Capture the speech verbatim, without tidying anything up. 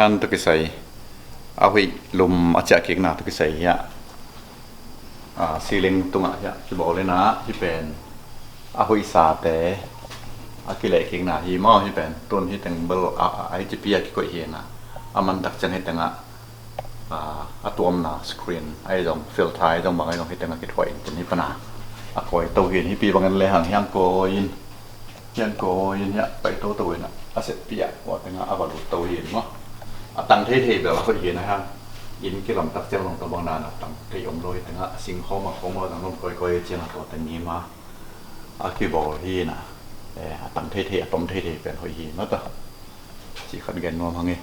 An tawh kisai a huih lum a ciah kikna tawh kisai hiah, a, ceiling tungah hiah kibawl in ah, hih pen a huihsate a kileh kikna hi maw. Hih pen tun hih teng bel a, a, a hih cipi a kikoih hi in ah, a mantak ciang hih tengah, a, a tuamna screen ahi zong, filter ahi zong, bang ahi zong hih tengah kithuah in, tun hih pana a kawi to hi in, hih pi bangin lehang hiang kawi in, hiang kawi in hiah pai toto in ah, a setpi ah kua tengah a va lut to hi in maw. A tang theithei bel a hoih hi in ah, hiang inn kilamtak ciang zong tua bang dan a tang thei om lo, hih tengah a sing khawm a khawm a zang lom kawikawi ciang a tua teng hi ma. A kibawl hi in ah, eh, a tang theithei, a tom theithei pen hoih hi maw ta. Cih khat gen nuam hang hi.